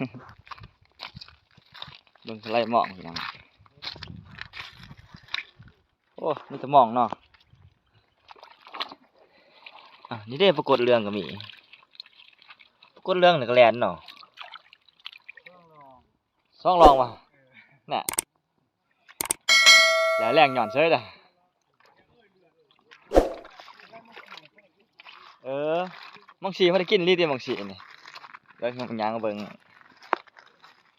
ເບິ່ງໄລ່ມອງພີ່ນ້ອງ. ໂອ້ ມີແຕ່ມອງເນາະ. ອ່ະ ນີ້ເດ້ ປາກົດເຫຼືອງກໍມີ. ປາກົດເຫຼືອງນີ້ກໍແລ່ນເນາະ. ສອງລອງວ່າ ນະ ແລ້ວແລ່ນຍ້ອນເສີຍເດ້. ເອີ ມັງສີບໍ່ໄດ້ກິນອີ່ຫຼີຕິ ມັງສີນີ້. ດຽວຍ່າງເບິ່ງ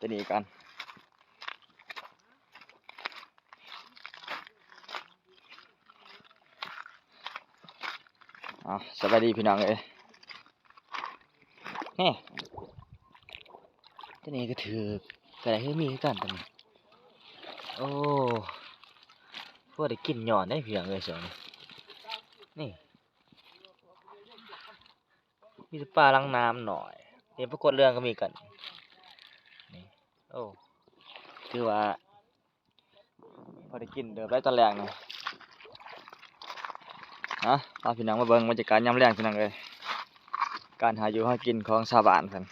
ຕົວນີ້ກ່ອນ. ເອົາ ສະບາຍດີພີ່ນ້ອງເອີຍ. ແຮະ ຕົວນີ້ກໍຖືກ ກໍໄດ້ຄືມີຄືກັນຕົວນີ້. ໂອ້ ພໍໄດ້ກິນຍ້ອນເດ້ພີ່ນ້ອງເອີຍ ຊ່ວງນີ້. ນີ້ ມີແຕ່ປາຫຼັງນ້ຳໜ້ອຍ. ນີ້ປາກົດເຫຼືອງກໍມີກັນນີ້. ໂອ້ ຖືວ່າ ພໍໄດ້ກິນເດີໄປຕອນແລງນີ້. ເອົາ ພາພີ່ນ້ອງມາເບິ່ງບັນຍາກາດຍາມແລງພີ່ນ້ອງເອີຍ. ການຫາຢູ່ຫາກິນຂອງຊາວບ້ານເພິ່ນ.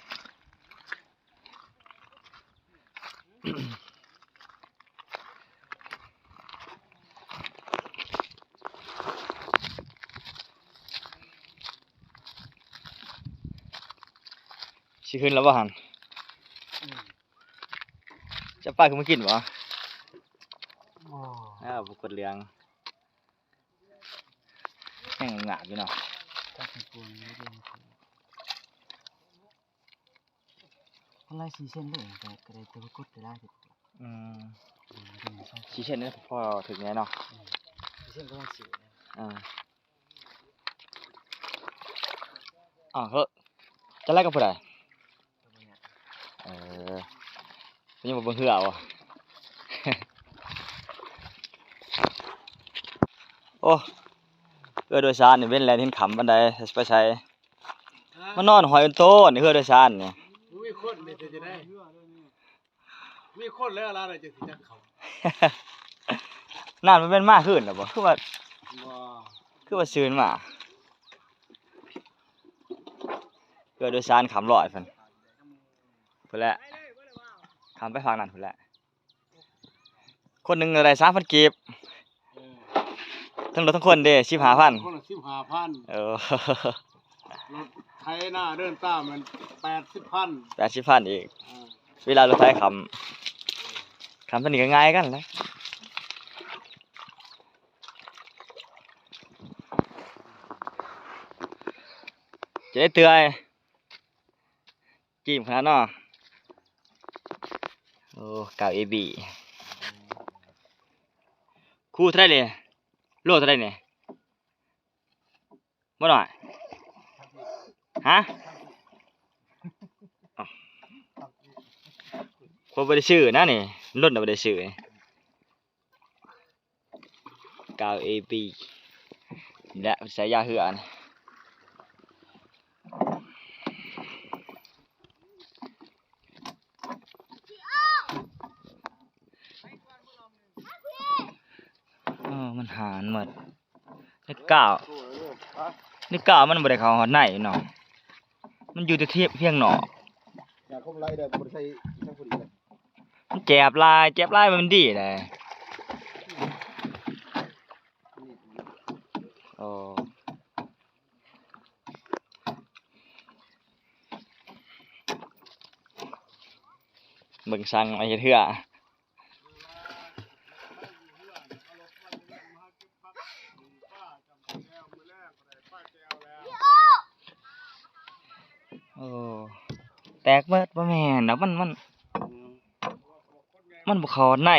ຊິຂຶ້ນແລ້ວບໍ່ຫັ້ນ? ອືມ ຈະປາຂຶ້ນມາກິນບໍ່? ອໍ ອ້າວ ປາກົດເຫຼືອງ ແຮງງາບຢູ່ເນາະ. ຈັກມັນກວນຢູ່ເດ້ ມັນຫຼາຍສີ່ເຊັນເດ້ ກໍ ກໍໄດ້ແຕ່ປາກົດໄດ້ຫຼາຍ. ອືມ ອືມ ສີ່ເຊັນນີ້ພໍຖືກແດ່ເນາະ. ອືມ ສີ່ເຊັນກໍຍັງຊື້. ອ່າ ອ້າວ ເຮີ້ ຈະໄລ່ກັບຜູ້ໃດ? ເອີ ຍັງບໍ່ເບິ່ງເຮືອບໍ່? ໂອ້ ເຮືອໂດຍສານນີ້ເວັ້ນແລ່ນເຫັນຄ່ຳປານໃດ ໄປໃສ? ມານອນຫ້ອຍໂຕນເຮືອໂດຍສານນີ້. ມີຄົນນີ້ເຮັດຈັ່ງໃດ? ມີຄົນແລ້ວລາວຈັ່ງຊິຈັກເຂົາ. ນັ້ນມັນແມ່ນມາຄືນແລ້ວບໍ່? ຄືວ່າ ບໍ່ ຄືວ່າຊື່ນມາ. ເຮືອໂດຍສານຂ້າມລອຍເພິ່ນ ພຸ້ນແຫຼະ ຂ້າມໄປຝັ່ງນັ້ນພຸ້ນແຫຼະ. ຄົນໜຶ່ງໄດ້ສາມພັນກີບ. ເອີ ທັງລົດທັງຄົນເດ້ ສິບຫ້າພັນ. ຄົນລະສິບຫ້າພັນ. ເອີ ລົດໄຖນາເດີນຕາມມັນແປດສິບພັນ ແປດສິບພັນອີກ. ເອີ ເວລາລົດໄຖຄ້ຳ ຄ້ຳເທົ່ານີ້ກໍງ່າຍກັນແຫຼະ. ຈະໄດ້ເຕືອຍ ຈີ້ມຂະໜາດເນາະ. ໂອ້ ເກົ້າເອບີ ຄູ່ເທົ່າໃດນີ້? ໂລເທົ່າໃດນີ້? ບໍ່ນ້ອຍ ຮະ? ຂ້ອຍບໍ່ໄດ້ຊື້ນະນີ້ ລົດນະບໍ່ໄດ້ຊື້. ເກົ້າເອບີ ນີ້ແຫຼະ ໃສ່ຢາເຮືອນ. ເອີ ມັນຫານໝົດ. ນີ້ກ້າວ ນີ້ກ້າວມັນບໍ່ໄດ້ເຂົ້າຮອດໃນເນາະ ມັນຢູ່ແຕ່ພຽງນອກ. ຢາຄົມໄຫຼເດີ ບໍ່ໄດ້ໃສ່ອີ່ຫຍັງພໍດີເລີຍ. ມັນແຈບຫຼາຍ ແຈບຫຼາຍມັນດີເດ້. ໂອ້ ເບິ່ງຊ່າງມາເຮັດເຮືອ. ໂອ້ ແຕກເບິດ ບໍ່ແມ່ນດອກ ມັນ ມັນ ມັນບໍ່ເຂົ້າໃນ.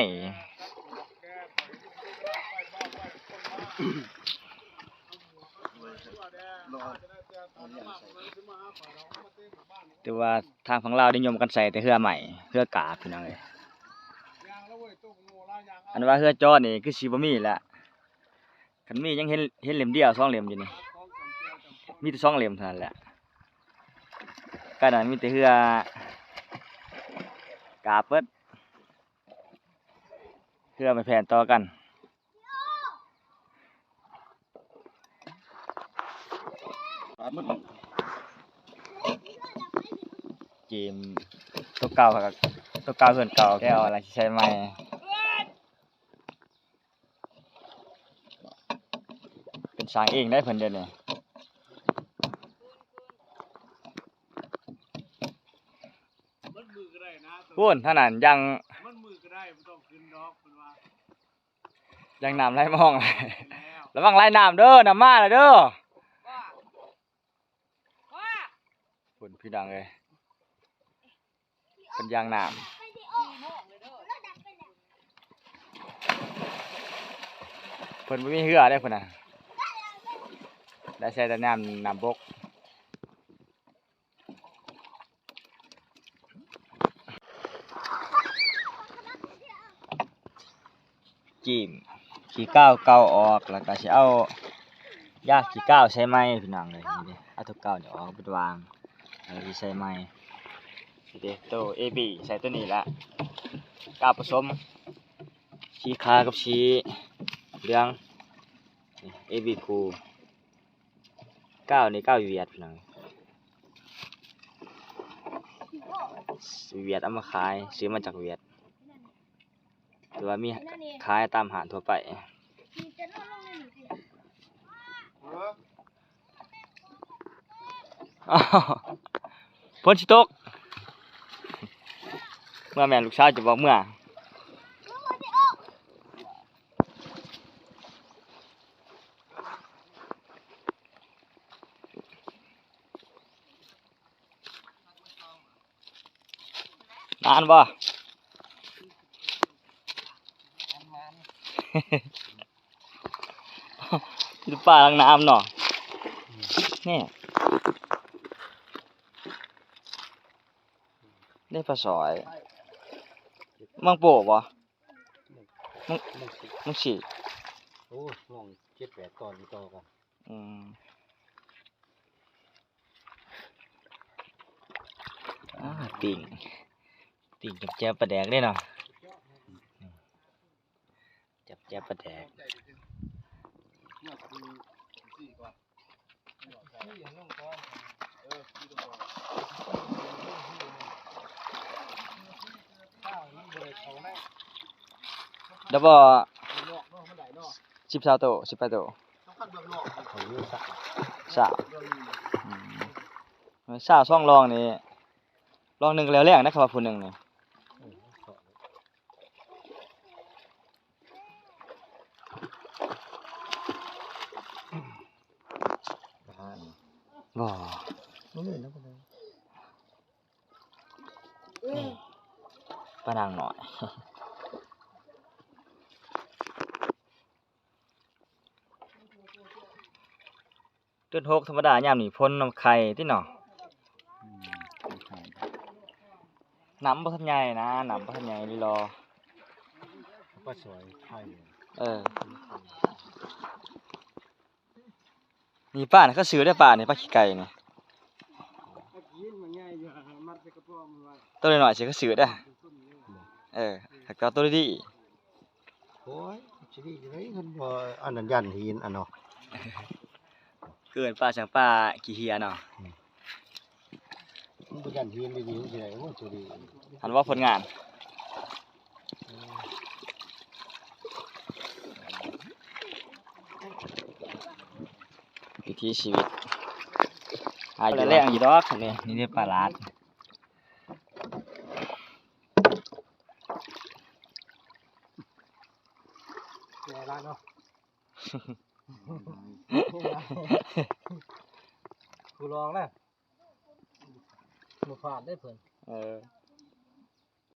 ແຕ່ວ່າທາງຝັ່ງລາວນິຍົມກັນໃສ່ແຕ່ເຮືອໄມ້ ເຮືອກາບ ພີ່ນ້ອງເອີຍ. ອັນວ່າເຮືອຈອດນີ້ຄືຊິບໍ່ມີແລ້ວ. ຄັນມີຍັງເຫັນ ເຫັນເຫຼັ້ມດຽວສອງເຫຼັ້ມຢູ່ນີ້ ມີແຕ່ສອງເຫຼັ້ມເທົ່ານັ້ນແຫຼະ. ການນັ້ນມີແຕ່ເຮືອກາບເບິດ ເຮືອໄມ້ແຜ່ນຕໍ່ກັນ. ຈີ້ມ ຕົວເກົ່າ ຕົວເກົ່າເຮືອນເກົ່າແລ້ວ ລະຊິໃສ່ໃໝ່. ເປັນຊ່າງເອງໄດ໋ເພິ່ນດຽວນີ້. ພຸ້ນທາງນັ້ນ ຢ່າງ ຢ່າງນ້ຳໄຫຼມອງ. ລະວັງໄຫຼນ້ຳເດີ ນ້ຳມາແລ້ວເດີ. ພຸ້ນພີ່ນ້ອງເອີຍ ເພິ່ນຢ່າງນ້ຳ ເພິ່ນບໍ່ມີເຮືອເດ້ພຸ້ນນະ ໄດ້ໃຊ້ແຕ່ນ້ຳ ນ້ຳບົກ. ຈີ້ມຂີ້ກ້າວເກົ່າອອກ ແລ້ວກໍຊິເອົາຢາຂີ້ກ້າວໃສ່ໃໝ່ພີ່ນ້ອງເອີຍ. ນີ້ເດ້ ເອົາຕົວເກົ່ານີ້ອອກເບິດວາງ ແລ້ວຊິໃສ່ໃໝ່. ນີ້ເດ້ ໂຕເອບີ ໃສ່ໂຕນີ້ລະ ກ້າວປະສົມສີຂາວກັບສີເຫຼືອງ ນີ້ເອບີຄູ່. ກ້າວນີ້ກ້າວຫວຽດພີ່ນ້ອງ ຫວຽດເອົາມາຂາຍ ຊື້ມາຈາກຫວຽດ ແຕ່ວ່າມີຂາຍຕາມຮ້ານທົ່ວໄປ. ອ້າວ ຝົນຊິຕົກ ເມື່ອແມ່ນລູກສາວຈະບອກເມື່ອ. ນານບໍ່? ຢູ່ປ່າຫຼັງນ້ຳເນາະ ນີ້ ໄດ້ປາສອຍ ມັງໂປ້ບໍ່? ມັງ ມັງສີ ໂອ້ ມອງເຈັດແປດຕອນຕິດຕໍ່ກັນ. ອືມ ອ່າ ປີ້ງ ປີ້ງກັບແຈ່ວປາແດກເດ້ເນາະ ຈັບແຈ່ວປາແດກ. ໄດ້ບໍ່ ສິບຊາວໂຕ ສິບປາຍໂຕ ຊາວ ອືມ ຊາວສອງລອງນີ້ ລອງໜຶ່ງກໍແລ້ວແລ້ວນະ ຄັນວ່າຜູ້ໜຶ່ງນີ້. ບໍ່ ບໍ່ເລີຍນະ ບໍ່ເລີຍ ນີ້ ປານາງນ້ອຍ. ເດືອນຫົກທຳມະດາຍາມນີ້ຝົນນຳໄຂ່ຕິເນາະ ອືມ ນ້ຳບໍ່ທັນໃຫຍ່ນະ ນ້ຳບໍ່ທັນໃຫຍ່ລີລໍ ປາສອຍໄຂ່ ເອີ ນີ້ປານະ ເຂົາຊື້ໄດ້ປານີ້ ປາຂີ້ໄກ່ນີ້ ໂຕນ້ອຍໆຊິເຂົາຊື້ໄດ້ ເອີ ຫາກເອົາໂຕດີໆ. ໂອ້ຍ ຊິດີຢູ່ໃດ ຄັນບໍ່ອັນນັ້ນຢ້ານຫີນອັນເນາະ ເກີນປາສັງປາຂີ້ເຫຍເນາະ ອືມ ມັນບໍ່ຢ້ານຫີນດີໆ ມັນຊິໄດ້ ໂອ້ ໂຕດີ ຫັ້ນວ່າຜົນງານ ວິຖີຊີວິດ ຫາຢູ່ແລງຢູ່ດອກ ນີ້ ນີ້ເດ້ປາຫຼາດ. ແກ່ຫຼາຍເນາະ ຜູ້ລອງນະ ບໍ່ພາດເດ້ເພິ່ນ ເອີ.